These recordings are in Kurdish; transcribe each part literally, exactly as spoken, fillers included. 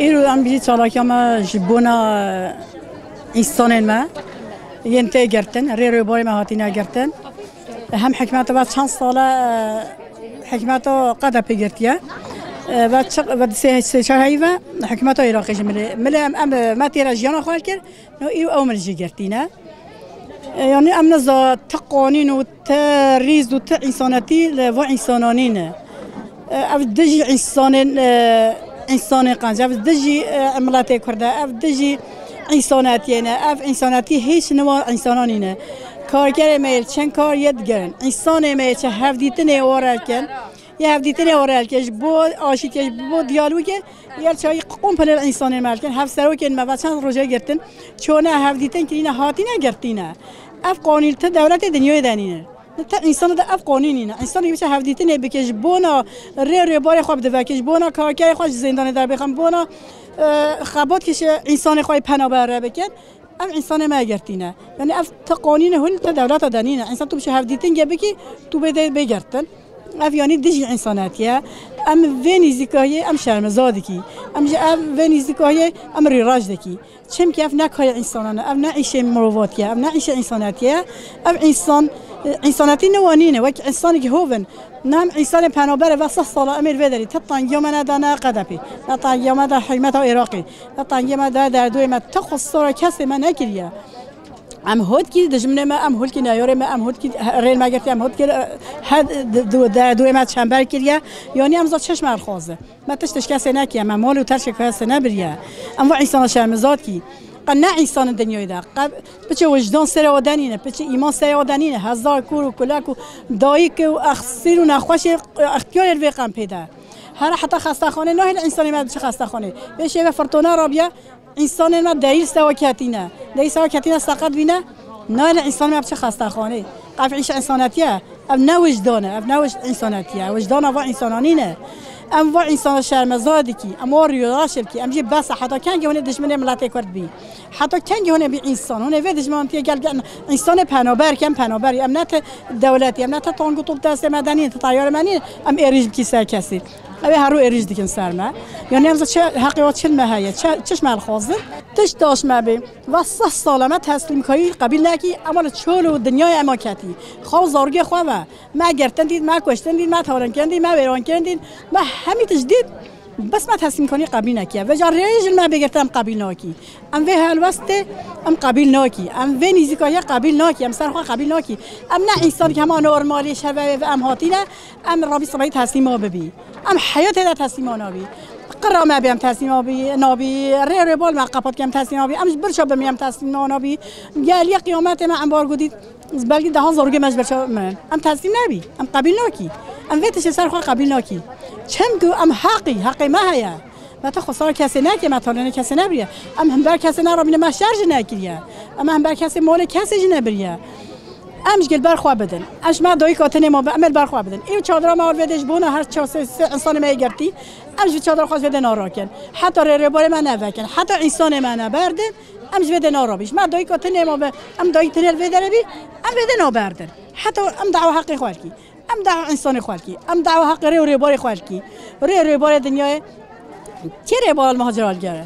Îro em bijî çalakiya me ji bona însanên me yên tê girtin, rê rêbarê me hatine girtin. Hem hikmeta ve çend sal e, hikmeta Qedepê girtiye. Ve çi-, ve sê, sê çar heyî ve hikmeta Iraqê ji milê. Milê em, em, me têra jiyana xwe kir. No, îro ew min jî girtîne. E, yanî em niza ti qanîn û ti rîz û ti însanetî li va însanan nîne. E, ev dijî însanên, e, însanên qenc, ev dijî, e, miletê Kurd e, ev dijî însanetiyê ne, ev însanetî hîç niva însanan nîne. Karkerê me yê li çend kar yê digerin. Însanê me yê çi hevdîtinê were dikin. Yê hevdîtinê orelke ji bo aşîtiyê, ji bo diyalogê, yer çayî komple însanên me dikin. Hevserokên me ve çend rojê girtin. Çone hevdîtin kirîne, hatine girtîne. Ev qanûn ti dewletê dinyayê de nîne. Ti însanê de ev qanûn nîne. Însanê wisa hevdîtinê bike ji bona rê rêbarê xwe bidiveke, ji bona karkerê xwe ji zêndanê derbêxin, bona, e, xebat kişe însanê xwe yê penaber re bikin. Ev însanê me girtîne. Yanî ev ti qanûnê hûn ti dewleta de nîne. Însan tu bişî hevdîtingê bikî, tu bê dê bê girtin. Ev yanî dijî însanetî ye. Em vê nîzîkahiyê em şermiza dikî. Em ji ev vê nîzîkahiyê em rîraş dikî. Çimkî ev ne kayê însanan e, ev ne îşê mirovatî ye, ev ne îşê însanetî ye. Ev însan, e, însanetî ne wa nîne, wek însanekî hov in. Nam însanê penaber e, ve sed sala em ê li vê derê. Ti tengiya me nedane Qedepê. Ne tengiya me da hikmeta Iraqê. Ne tengiya me da derdorê me. Ti xwesara kesê me nekiriye. Em hot kî dijminê me, em hot kî neyarê me, em hot kî rê me girtiye, em hot kî, e, he, di, di, derdorê me çember kiriye. Yanî em za çeşme erxaze. Me tişt tişt kesê nekiriye, me mal û terşê kesê nebiriye. Em va însana şermizad kî. Qe ne însanên dinyayê de. Qe Piçê wijdan serê wa denîne, piçê îman serê wa denîne, hezar kûr û kulek û dayik û exsîr û nexweşê, extiyarê li vê qempê de. Here heta xestexanê nahêle însanê me biçe xestexanê. Vê şêve firtona rabiye, însanê me deyîl sewa ketîne. Deyîl sewa ketîne seqet bîne, nahêle însanê me biçe xestexanê. Qef îşe însanetî ye. Ev ne wijdan e, ev ne wij-, însanetî ye. Wijdana va însanan nîne. Em va însana şermezar dikî, em wa rîraş dikî, em jî bes e. Heta kengî hûnê dijminê miletê Kurd bî? Heta kengî hûnê bî însan? Hûnê vê dijmantiyê gel, gel însanê penaber kin, penaber. Em ne ti dewletî, em ne ti tang û top destê me de nîn, ti teyarê me nîn, em êrîş bikî ser kesî. Ew ê herû êrîş dikin ser me. Yanî em çi heqê wa çil me heye, çi, çiş me dixwazin? Tişt daş me bê. Va seh sala me teslîmkayî qebîl nekî, ema li çol û dinyayê ema ketî. Xwe û zarokê xwe ve. Me girtin dît, me kuştin dît, me tarin kirin dît, me wêran kirin dît, me hemî tişt dît. Bes me teslîmkanî qebîl nekiye. Vêca rê ji me bê girtin em qebîl nakî. Em vê helwestê em qebîl nakî. Em vê nîzîkayê qebîl nakî. Em ser xwe qebîl nakî. Em ne însan ki hema normalî şevê ve em hatîne, em rabî sibehî teslîma bibî. Em heyatê de teslîma nabî. Qira me bê em teslîma bî, nabî. Rê rê bal me qepat ke em teslîma bî. Em ji birça bimî em teslîma nabî. Geliye qiyametê me embargo dît. Belkî daha zarokê me ji ber çav mirin. Em teslîm nebî. Em qebîl nakî. Em vê tiştê ser xwe qebîl nakî. Çimku em heqî, heqê me heye. Me te xwesara kesê nekê, me talêne kesê nebiriye. Em himber kesê nerabîne, me şer jî nekiriye. Em himber kesê malê kesê jî nebiriye. Em ji gel ber xwe bidin. Em ji me dayika tenê ma be, em ê li ber xwe bidin. Ê çadira me alvê de ji bona her çar sê, sê insanê me yê girtî. Em ji vî çadira xwe ji vê de narakin. Heta rê rêbarê me nevekin. Heta însanê me neberdin. Em ji vê de narabî. Ji me dayika tenê ma be, em dayik tenê li vê derê bî, em vê de naberdin. Heta em dawa heqê xwe dikî. Em dawa însanê xwe dikî. Em dawa heqê rê û rêbarê xwe dikî. Rê û rêbarê dinyayê. Kê rêbara li me hacir algere?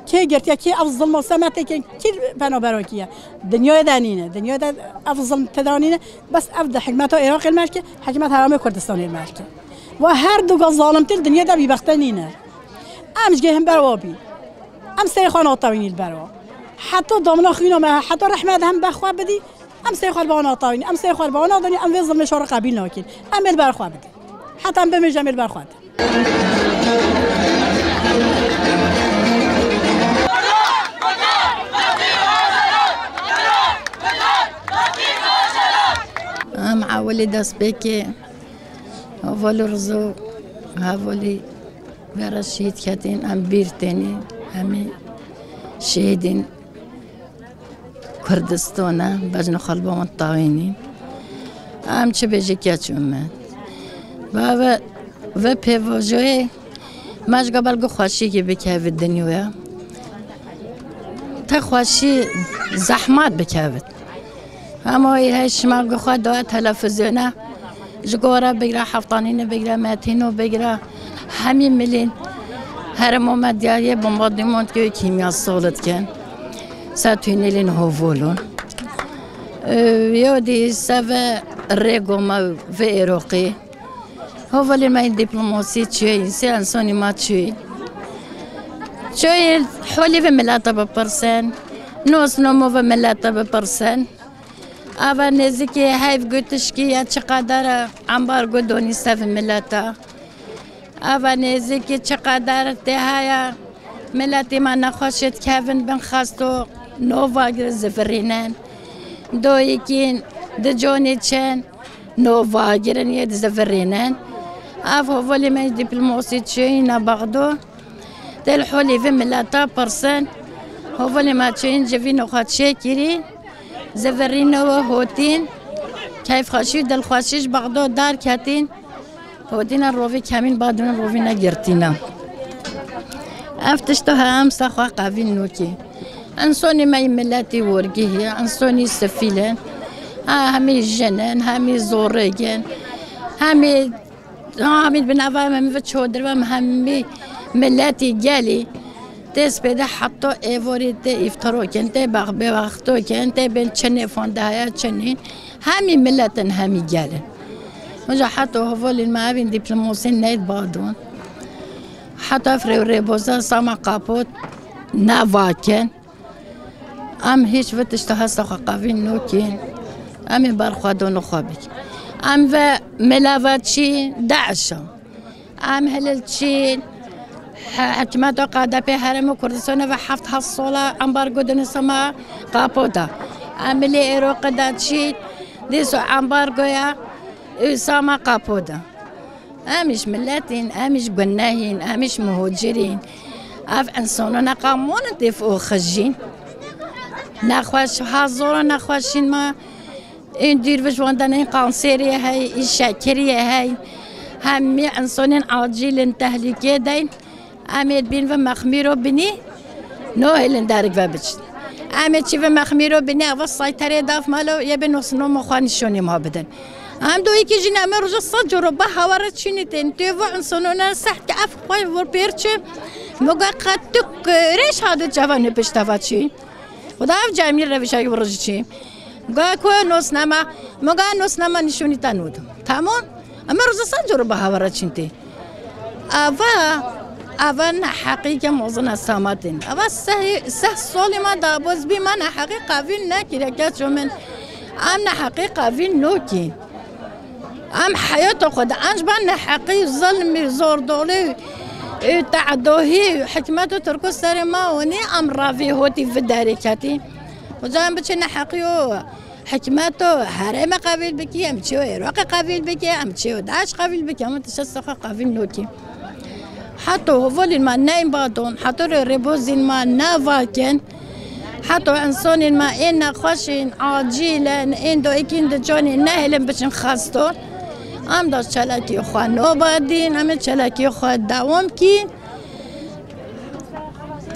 Kê girtiye? Kê ev zilma ser me tê kirin? Kê penaberan kiriye? Dinyayê de nîne. Dinyayê de ev zilm tê de nîne. Bes ev di hikmeta Iraqê li me dike, hikmet Herêma Kurdistanê li me dike. Ve her du gaz zalimtir dinyayê de bîbexte nîne. Em ji gê hember wa bî. Em serê xwe natewînî li ber wa. Heta damina xwîna me, heta rehme de hem ber xwe bidî, em serê xwe li ba natewînî. Em serê xwe li ba nadinî, em vê zilmê şer qebîl nakin. Em ê li ber xwe bidin. Heta em bimêjin, em ê li ber xwe din. Em ewilî destpêkê hevalî Rizo, hevalî vera şehîd ketîn, em bîr tênî, em ê şehîdên Kurdistan e, bejna xwe li ba wan tawînî. Em çi bêjî keç û me. Ba ve, ve pêvajoyê me ji gabel gu xweşîkî bikeve dinyaya. Te xweşî zehmet bikeve. Hema wî hey şima gu xwe da televîzyona. Ji gora bigre Heftanînê bigre Metîno bigre. Hemî milên herêma me diyariyê bombardîman dikin, kîmyasal dikin. Ser tûnelên hovolon. Ee, ya dî seve rêgo me ve Êroqê. Hovalê me yên dîplomasî çûyîn, sê ensonî me çûyîn. Çûyîn holî ve mileta bipirsin. Nosnamo ve mileta bipirsin. Ava nêzikî heyv gotişkî ya çiqadar e, ambargo donî ser mileta. Ava nêzikî çiqadar tê haya, miletê me nexweşê dikevin bin xesto, nova gir zivirînin. Doyikîn di conê çin, nova girin yê dizivirînin. Ev hovalê me dîplomasî çûyîne Bexdo. Tê li holê vê mileta pirsin. Hovalê me çûyîn civîn û xwe çêkirî. Zivirîne we hotîn. Keyfxweşî û dilxweşî ji Bexdo derketîn. Hotîne rovî kemîn badin rovî negirtîne. Ev tişto he em sa xwe qevîn nokî. Ensonî me yî miletî worgihî, ensonî sifîl in. Ha, hemî jin in, hemî zorêk in, hemî Ha, hemî bi nava me, min ve çodir ve, hemî miletî gelî. Tê spêde heta êvorî tê îftaro kin, tê bex-, bêbexto kin, tê bên çinê fonde heye, çinîn. Hemî milet in, hemî gel in. Uca heta hovalên me evîn dîplomasî neyt badon. Heta ev rê û rêboza sama qapot neva kin. Em hîç vi tişta hesta xwe qevîn nokîn. Em ê berxwedana xwe bikin. Em ve milava çî DAIŞ e. Em hilil çîn. He-, hikûmeta KDP herêma Kurdistanê ve heft heft sola ambargo dine sama qapota. Em milê Êroqê de çîn. Dîso ambargoya Usama qapota. Em îş miletîn, em îş gunehîn, em îş muhocirîn. Ev insano neqamonin têf û xijîn. Nexweş, ha zora nexweşîn ma. Ên dûr vij wan de ne kanserê hey, î şekirî hey. Hemî insonên acîl in, tehlîkê deyn. Em ê dibîn ve mexmîro binî, no hêlin derik ve biçin. Em ê çi ve mexmîro binî, eva sayterê daf malo, yê bi nosnoma xwe nişonî ma bidin. Em do yekî jî ne, me roja sed coro ba hawara çînî tên. Tu va insonona seht ke ef xwe vor pêr çi. Moga qat tu rêş hadu çava ne pişta va çî. Xuda ev camî revişa yu roj çî. Ga ku nosnama, moga nosnama nişonî ta nûd. Tamam? Em roja sed coro ba hawara çîn tê. Ava, ava neheqî ke mozina samatin. Ava seh, seh solî ma da boz bî ma neheqî qavîl nekire ke çomin. Em neheqî qavîl nokîn. Em heyata xwe de, em ji ber neheqî, zilmî, zordolî, û te'dohî, hikûmeta Tirko serê ma onî, em ravî hotî vi derê ketî. Uca em biçin neheqî û hikûmeto herême qevîl bikî, em çi û Êroqê qevîl bikî, em çi û DAIŞ qevîl bikî, em tişta saxa qevîl nokî. Heta hovalên me neyn badon, heta rê rêbozên me nevakin. Heta insonên me ên nexweş in, acîl in, ên doyikîn di canê nehêlin biçin xesto. Em da çalakî xwe nobadîn, em ê çalakî xwe dewam kîn.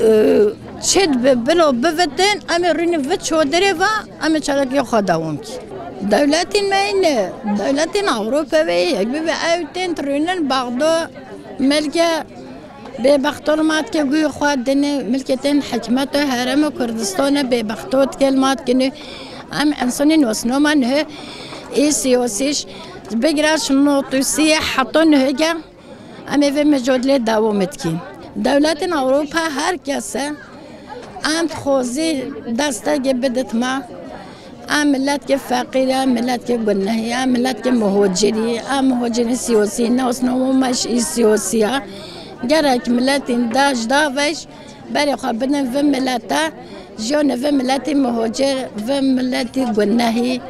Ee, çi dibe bilo bivitin, em ê rûnî vi çodirê ve, em ê çalakî xwe dewam kîn. Dewletên me ên, dewletên Ewropa ve yek bibe ew tên rûnin Bexdo milke Bêbexto li ma dike guhê xwe dinê, milketên hikûmeta Herêma Kurdistanê bêbexto dike li ma dikinê. Em insonên nosnoma nihe ê siyosî ji bigira ji notûsiyê heta nihege em ê vê micodlê dewam dikîn. Dewletên Ewropa her kese em dixwazî destekê bidit me. Em miletkê feqîr e, em miletkê gunehî ye, em miletkê muhocirî ye, em muhocirên siyosî ne, osnoma me ji î siyosî ye. Gerek miletên de ji da ve jî berê xwe bidin vê milete, jiyana vê miletê muhocir, vê miletê gunehî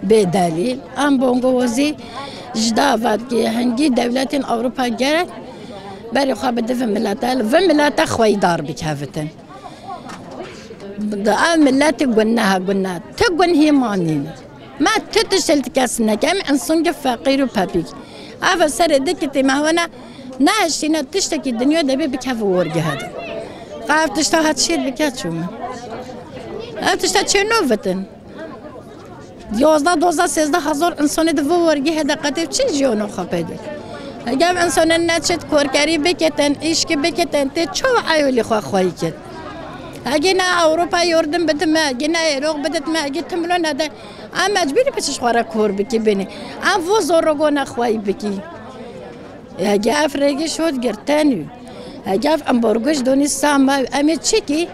bê delîl. Em bongowazî ji da ve dikî, hingî dewletên Ewropa gerek berê xwe bidin vê milete, li vê milete xweyî dar bikevitin. Ev miletê guneh e, guneh. Ti gunhî ma nîne. Me ti tişt li ti kes neke. Em insûngê feqîr û pepîk. Ev serê di kitê me hewene nehiştîne tiştekî dinya de bê bikeve wergehê de. Ev tişta hat şêt bike çû min. Ev tişta çê nû vitin. Yozda, dozda, sêzda hezar insonê di vê wergehê de qetê çi jiyana xwe pê dike? Gel insanın ne çet korkerî bikitin, işki bikitin, tê çawa eyolî xwe xweyî kit. Egi ne Ewropa yordim bidime, egi ne êrox biditme, egi timlo nede. Em mecbûrî piçiş xwe re kor bikî binî. Em vo zorogona xweyî bikî. Egi ev rêgiş hot girtenî. Egi ev ambargo ji donî same, em ê çikî?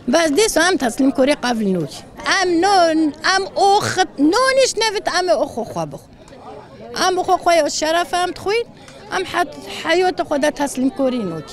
Bes dîsa em teslîm korî qevl nûk. Em non, em oxit, nonîş nevit, em ê oxo xwe bixwe. Em oxo xwe ya şeref em dixwîn, em het-, heyata xwe de teslîm korî nûk.